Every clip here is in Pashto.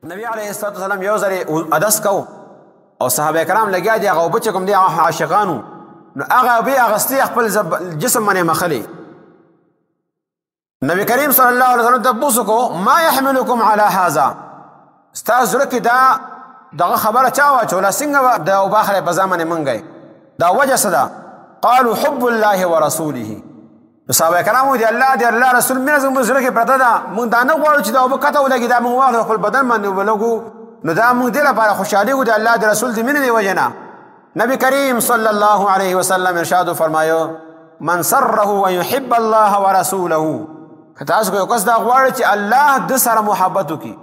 نبی علیه الصلاة والسلام یو ځل ادس کو او صحابه کرام لګیا دي، هغه اوبه چې کوم دي هغه عاشقانو، نو هغه اوبه اغستې خپل جسم باندې مخلې. نبی کریم صلی الله علیه وسلم تپوس وکړو، ما يحملکم علی هذا؟ ستا زړه کې دا دغه خبره چا واچوله؟ څنګه د اوبه اخلې په ځان باندې منګی؟ دا وجه څه ده؟ قالوا حب الله ورسوله. نو صحابه کرامو دی الله دی الله رسول مینه زموږ زړه کې پرته ده، موږ دا نه غواړو چې دا اوبه کته ولګي، دا موږ واخلو خپل بدن باندې ولګو، نو دا موږ دې لپاره خوشحالېږو د الله د رسول د مینې د وجې نه. نبی کریم صلی الله علیه وسلم ارشاد فرمایو، من سره ان يحب الله ورسوله. که تاسو یو کس دا غواړي چې الله د سره محبت وکړي،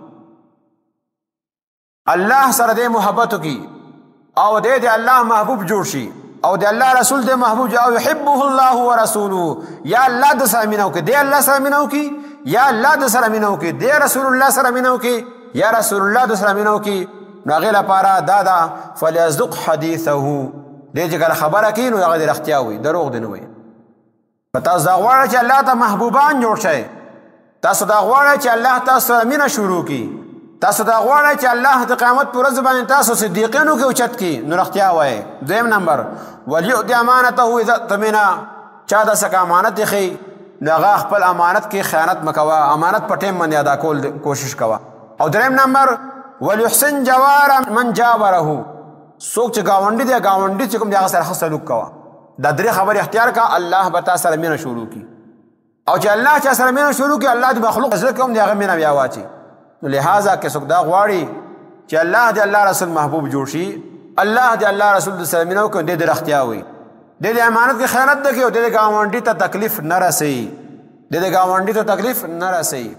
الله سره دې محبت وکړي او دې د الله محبوب جوړ شي او د الله رسول دې محبوب جوړ، او يحبه الله ورسوله، یا الله د سره مینه وکړي، دې الله سره مینه وکړي، یا الله د سره مینه وکړي، دې رسول الله سره مینه وکړي، یا رسول الله د سره مینه وکړي، نو هغې لپاره دا ده فلیصدق حدیثه. دې چې کله خبره کوي نو هغه دې رښتیا وي، دروغ دې نه وایي. که تاسو دا غواړئ چې الله ته محبوبان جوړ شئ، تاسو دا غواړئ چې الله تاسو سره مینه شروع کړي، تاسو دا غواړئ چې الله د قیامت پر ورځ باندې تاسو صدیقینو کې اوچت کړي، نو رښتیا وایئ. دویم نمبر، ولیؤد امانته اذا اؤتمن. چا داسې که امانت ښیي نو هغه خپل امانت کې خیانت مه کوه، امانت په ټیم باندې ادا کول کوشش کوه. او دریم نمبر، ولیحسن جوار من جاوره. څوک چې ګاونډي دی، ګاونډي چې کوم دی هغه سره ښه سلوک کوه. دا درې خبرې اختیار کا، الله به تا سره مینه شروع کړي. او چې الله چا سره مینه شروع کړي، الله د مخلوق زړه کې هم د هغه مینه بیا واچي. نو لهذا که څوک دا غواړي چې الله د الله رسول محبوب جوړ شي، الله د الله رسول د سره مینه وکړي، دې د رښتیا وي، دې د امانت کې خیانت نه کوي، او دې د ګاونډي ته تکلیف نه رسوي، دې د ګاونډي ته تکلیف نه رسوي.